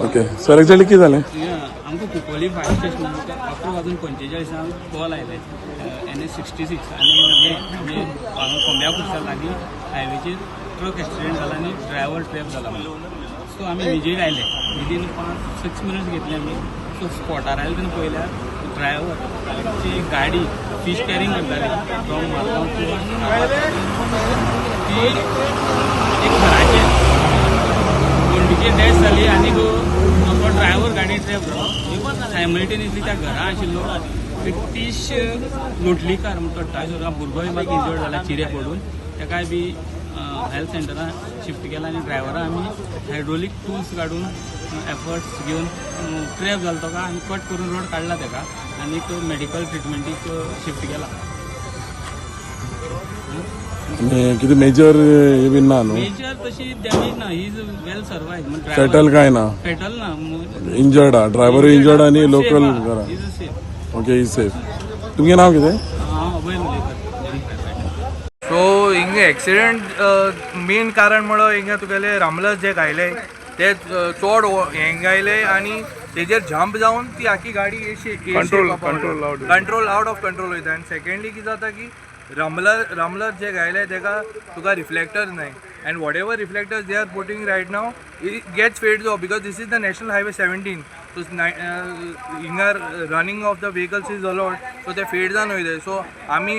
Okay sir, exactly कितें जालें? आमकां कुंकळ्ळी फायर स्टेशन 11 वाजून 45 कॉल आयले, NH 66 आनी हे म्हणजे हांगा कोंब्या पुरसा लागीं हायवेचेर ट्रक एक्सिडेंट जाला आनी ड्रायव्हर ट्रॅप जाला म्हणून. सो आमी इमिजिएट आयले, विदीन 5-6 मिनट्स घेतले आमी. सो स्पॉटार आयले तेन्ना पळयल्यार ड्रायव्हरची गाडी फीश कॅरिंग करताली फ्रॉम मारगांव टू, ती एक घराचेर वण्टीचेर डॅश जाली आनी तो ड्रायव्हर गाडी ट्रॅप जालो. सायमल्टेनियसली त्या घरा आशिल्लो प्रितीश लोटलीकार म्हणटा, 28 वर्सां भुरगोय मागीर इंजर्ड जाला, चिरे पडून. ताकाय बी हेल्थ सेंटरान शिफ्ट केला आनी ड्रायव्हरा आमी हायड्रोलीक टुल्स काडून एफर्ट्स घेवन ट्रॅप जालो ताका आमी कट करून रोड काडला ताका आनी मेडिकल ट्रिटमेंटीक शिफ्ट केला. आनी कितें मेजर हे बीन ना न्हू? मेजर तशी डॅमेज ना, he is well survive. Fatal काय ना? फेटल ना. इंजर्ड हा, ड्रायव्हर इंजर्ड आनी लोकल घरा. Is safe. Okay, is safe. तुमगें नांव कितें? हांव अभय उलयता. सो हिंगा एक्सिडेंट मेन कारण म्हणल्यार हिंगा तुगेले रामलस जे घायले ते चड हेंग घायले आनी तेजेर जंप जावन ती आखी गाडी control out of control वयता. आनी सेकेंडली कितें जाता की रमलर जे घायले तेका तुका रिफ्लेक्टर नाय and whatever reflectors they are putting right now, it gets fades off because this is the National Highway 17, so हिंगा running of the vehicles is allowed, so ते फेड जावन वयता. सो आमी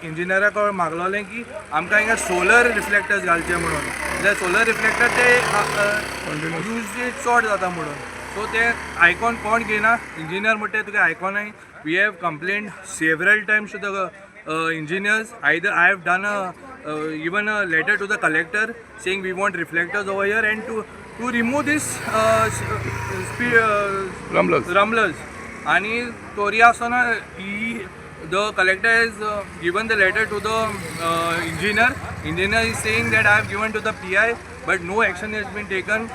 इंजिनियरा कडेन मागलोलें की आमकां हिंगा सोलर रिफ्लेक्टर्स घालचे म्हणून, जाल्यार सोलर रिफ्लेक्टर ते यूज चड जाता म्हणून. सो ते आयकॉन कोण घेयना. इंजिनियर म्हणटा तुका आयकॉनाय. We have complained several times to the engineers. Either I have done a even a letter to the collector saying we want reflectors over here and to remove this speed rumblers. Rumblers. आणि तोरी आसतना he the collector has given the letter to the engineer. Engineer is saying that I have given to the PI, but no action has been taken.